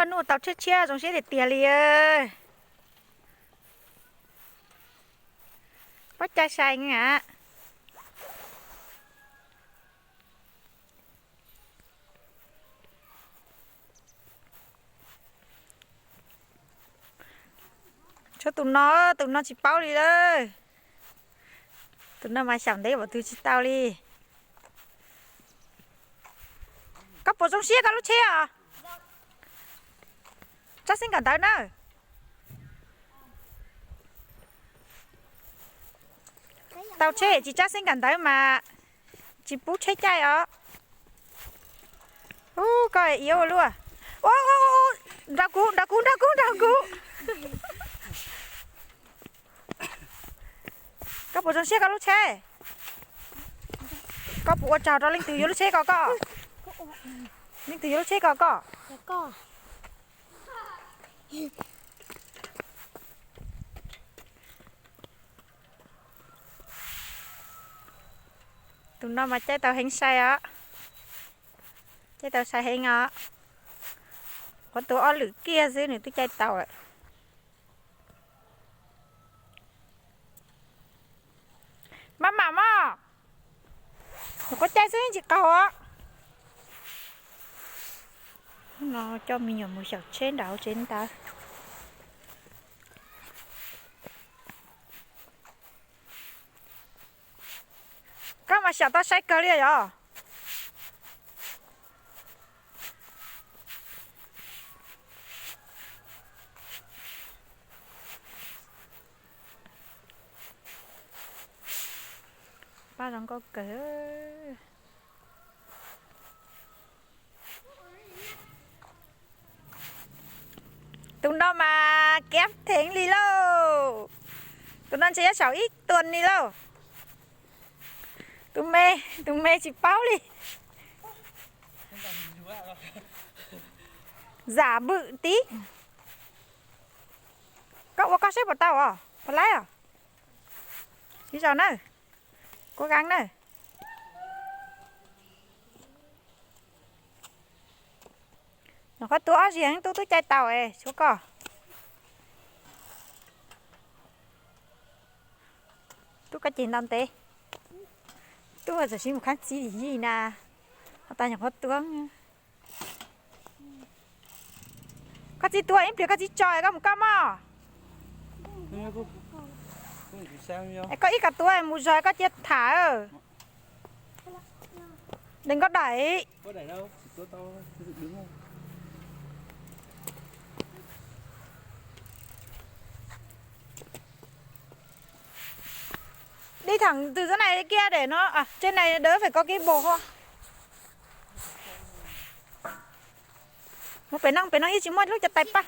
Nuj tau tsheb tshiab zoo siab tiag tiag li. Pob cai sai a. Tshuav tus no, tus no tsis paub li lawm. Tus no mas xyaum ntev npaum twg tsis tau li. Koj puas zoo siab koj lub tsheb os? Tsab xeeb kawm ntawv na. Tau tsheb tsis tsab xeeb kawm ntawv mas tsis pub tsheb caij os. Ub, koj iab ua luaj. Ua, ua, ua, nrog kuv, nrog kuv, nrog kuv, nrog kuv. Koj puas zoo siab koj lub tsheb? Koj puas ua tsaug rau leej twg yuav lub tsheb ko koj? Leej twg yuav lub tsheb ko koj? Tus no mas caij tau heev sai os. Caij tau sai heev os. Qhuav tuav ob lwm kiag xwb nws twb caij tau lawm. Maj mam mog. Nyuam qhuav caij xwb tsis qaug os. Hnub no coj me nyuam mus xyaum tsheb nram hauv tsev ntawd. Koj mas xyaum tau sai kawg li yog. Pab zoo nkauj kawg. Tus no mas kiab theev li lauj. Tus no ntshe yuav saum ib tuas ni lauj. Tus me, tus me tsis paub li. Zam vwm tib. Koj ua koj seb puas tau os, puas laib os. Ib zaug na, kuv qeeb na. Nyuam qhuav tuav ob zeg tub tub caij tau es tshuav koj. Tub koj ceg ntau ntev. Tub txawm siv mus khav txiv yim na, ho tas nyuam qhuav tuav. Koj txiv tuav ib pliag koj txiv tso koj mus koj mog. Es koj ib koj tuav mus zog koj cia tham. Deem nkauj daim. Dib thaum twg txoj nai kiag dem no, tsev nai dawb fem koj kib npau ho. Mus pem no, pem no yeej tsis muaj lub cov tais paj.